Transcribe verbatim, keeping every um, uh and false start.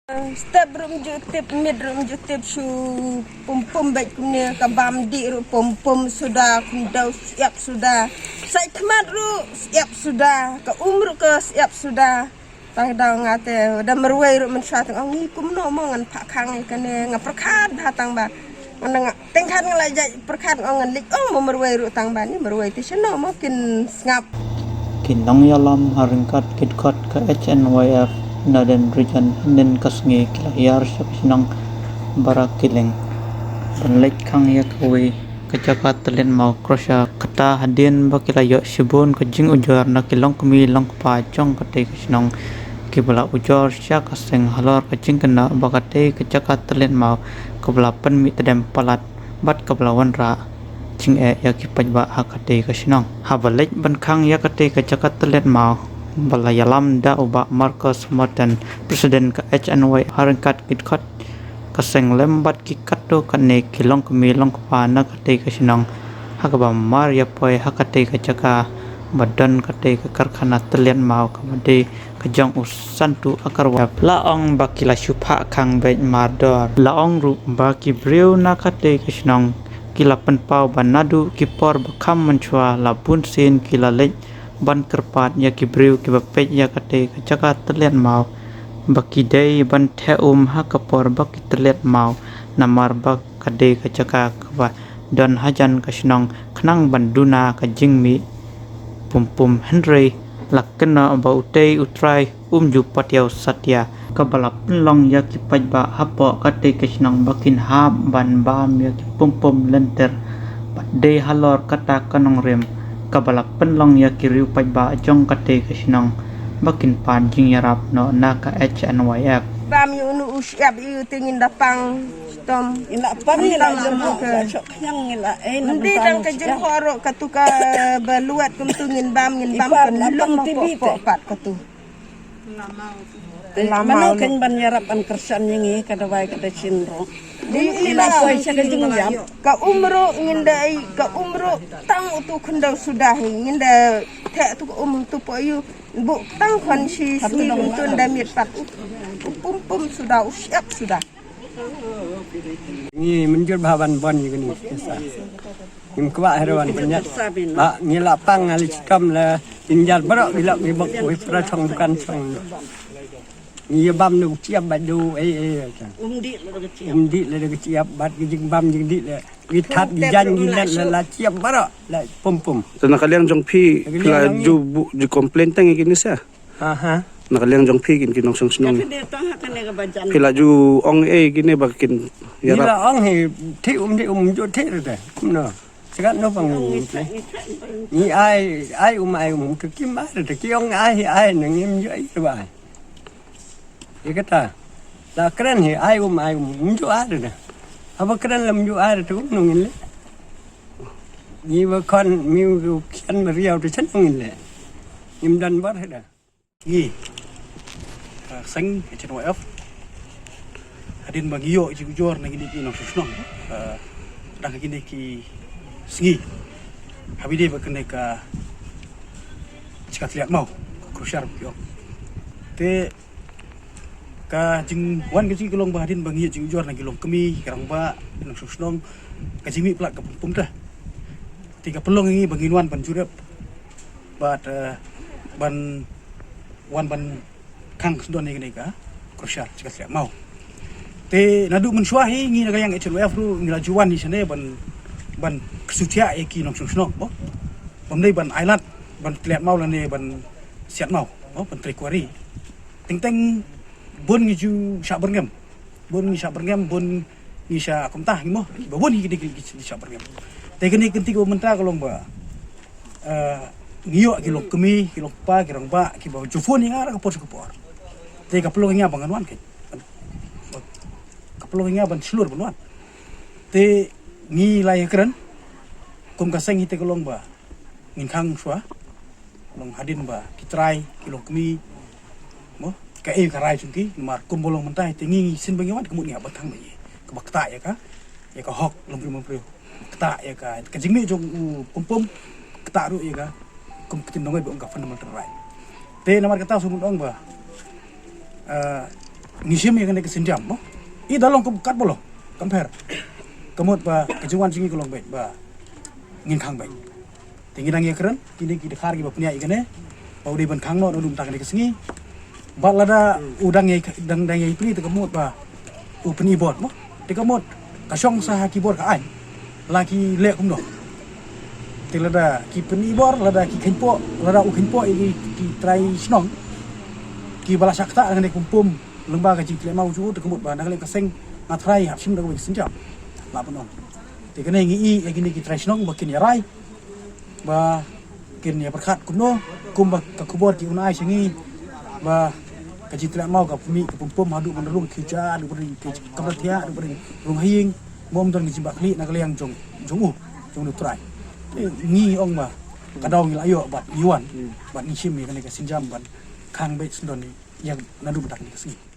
Step ruh ym ju tip, miet ruh ym ju tip, shu pum pum beit kumne, ka bam dih ruh pum pum suda, khyndew siap suda. Sait khmat ruh siap suda, ka um ruh ka siap suda. Tang da nga te da marwei ruh mynshwa tang ong ngi kumno mo ngan phah khang ïa kane, nga pyrkhat bha tang ba. Nga nga teng khat nga la jait pyrkhat ong ngan leit ong mo marwei ruh tang ba ni marwei te shano mo kin sngap. Ki nongïalam ha ryngkat ki dkhot ka H N Y F Northern Region hynnin ka sngi ki la hiar sha ka shnong Barakileng ban leit khang ïa kawei ka jaka tylliat maw crusher. Kata hadien ba ki la ïoh shibun ka jingujor na ki longkmie longkpa jong katei ka shnong, kiba la ujor sha ka seng halor ka jingkynnoh ba katei ka jaka tylliat maw kaba la pynmih tdem palat bad kaba la wanrah jingeh ïa ki paidbah ha katei ka shnong. Haba leit ban khang ïa katei ka jaka tylliat maw ba la ïalam da u Bah Marcos Morton, President ka H N Y F, ha ryngkat ki dkhot ka seng lem bad ki katto katne ki longkmie longkpa na katei ka shnong, ha kaba mar ïa poi ha katei ka jaka ba don katei ka karkhana tylliat maw kaba dei ka jong u Santu Agarwal. La ong ba ki la shu phah khang beit mardor. La ong ruh ba ki briew na katei ka shnong ki la pynpaw ba naduh ki por ba kham mynshwa la bun sien ki la leit ban kyrpad ïa ki briew kiba peit ïa katei ka jaka tylliat maw ba ki dei ban theh um ha ka por ba ki tylliat maw, namar ba ka dei ka jaka kaba don hajan ka shnong khnang ban duna ka jingmih pum pum, hynrei la kynnoh ba utei u trai um ju patiaw satia. Kaba la pynlong ïa ki paidbah hapoh katei ka shnong ba kin hap ban bam ïa ki pum pum lynter bad dei halor kata ka nongrim kaba la pynlong ïa ki riew paidbah jong katei ka shnong ba kin pan jingïarap noh na ka H N Y F. Bam ïa unu u shyiap ïa u te ngin da pang. Tom. Ila pang ila jong ka shok khang ila eh. Ndi tang ka jingkhoro katu ka ba luat kumtu ngin bam ngin bam kan lum pok pok pat katu. Mano kan ban ïarap ban kyrshan ïa ngi ka dawai ka da shin ro. Di ila poi sha ka jingïap. Ka umru ngin da ai ka umru tang utu khyndew suda hi ngin da theh tu ka um tu po yu bu tang khon shi sngi kumtu da miet pat u pum pum suda u shyiap suda. Ngi mynjur bha ban bon ïa kane ka sa. Ngim kwah hero ban pynjat. Ba ngi la pang ali chitom la injar baroh bilok ngi bok wi pra chong dukan chong. Ngi bam nu chiap ba du ei ei. Um dih la da chiap. Um dih la da chiap bat ki jing bam jing dih la. Wi that gi jan gi net la la chiap baroh la pum pum. Te na ka liang jong phi phi la ju bu ju complain tang ïa kine sa. Aha. Na ka liang jong phi kin ki nongshong shnong. Phi la ju ong ei kine ba kin ïarap. Ila ong hi thi um thi um ju thi re te. Kumno. Sekat no pang ni. Ni ai ai um ai um tu kim ai re te ki ong ai ai nang im ju ai ba. Ïa kata. La kren hi ai um ai um ju ai re te. Aba kren lam ju ai re te kumno ngin le. Ni ba kon mi u kian ma riau te chen ngin le. Im dan bar he da. Ngi, ah, seng H N Y F. Hadien ba ngi ïoh jingujor na kine ki nongshong shnong, ah, dang kine ki sngi. Habi dei ba kane ka jaka tylliat maw, ka crusher ki ong. Te ka jingwan ka jingkylong ba hadien ba ngi ïoh jingujor na ki longkmie, ki rangbah, ki nongshong shnong, ka jingmih palat ka pum pum te. Te ka pynlong ngi ba ngin wan ban jurip. Bad, eh, ban wan ban khang sdon ïa kane ka crusher jaka tylliat maw. Te naduh mynshuwa hi ngi na ka liang H N Y F ruh ngi la ju wan hi shane ban ban ksutia ïa ki nongshong shnong mo. Bym dei ban ailad ban tylliat maw lane ban siat maw mo ban trei kwari. Teng teng bun ngi ju shah byrngem. Bun ngi shah byrngem, bun ngi shah kumta ngi mo. Ba bun ngi ki dei ki shah byrngem. Te kane kynti ka mynta ka long ba, eh, ngi ïoh ki longkmie, ki longkpa, ki rangbah, kiba ju phone ïa nga ha ka por sha ka por. Te ka pynlong ïa nga ba ngan wan ka. Ka pynlong ïa nga ban shlur ban wan. Te ngi la ïakren kum ka seng hi te ka long ba ngin khang shuwa. Long hadien ba ki trai ki longkmie mo ka ei ka rai jong ki namar kum ba long mynta te ngi shisien ba ngi wan ka mut ngi hap ban khang ba ngi kaba ktah ïa ka ïa ka hok longbriew longbriew ktah ïa ka ka jingmih jong u pum pum ktah ruh ïa ka kum ka ktien nongwei ba ong ka fundamental right. Te namar kata shu mut ong ba, eh, Ngi shim ïa kane ka sienjam mo. I da long kum kat ba long, kam pher. Ka mut ba ka jingwan jong ngi ka long beit ba ngin khang beit. Te ngi dang ïakren, kine ki dkhar kiba pynïaid ïa kane ba u dei ban khang noh naduh mynta kane ka sngi. Bad lada u dang ïai, dang, dang ïai plie, te ka mut ba u pyni bor mo. Te ka mut ka shong sa ha ki bor ka aiñ, la ki leh kumno. Te lada ki pyni bor, lada ki kheiñpoh, lada u kheiñpoh ïa ki, ki trai shnong kiba la shah ktah ha kane ka pum lyngba ka jingtleh maw jong u, te ka mut ba na ka liang ka seng nga trai hap shim da kawei ka sienjam. La ban ong. Te kane ngi ïohi ïa kine ki trai shnong ba kin ïarai, ba kin ïapyrkhat kumno, kumba ka khubor ki un ai sha ngi ba ka jingtleh maw ka pynmih ka pum pum haduh ban rung khiew ja, haduh ban rung khiew kamra thiah, haduh ban rung ha ïing. Mo, ym don ka jingbakla na ka liang jong, jong u, jong u trai. Te ngi ong ba ka daw ngi la ïoh bad ngi wan bad ngi shim ïa kane ka sienjam ban khang beit shen don ïa naduh mynta kane ka sngi.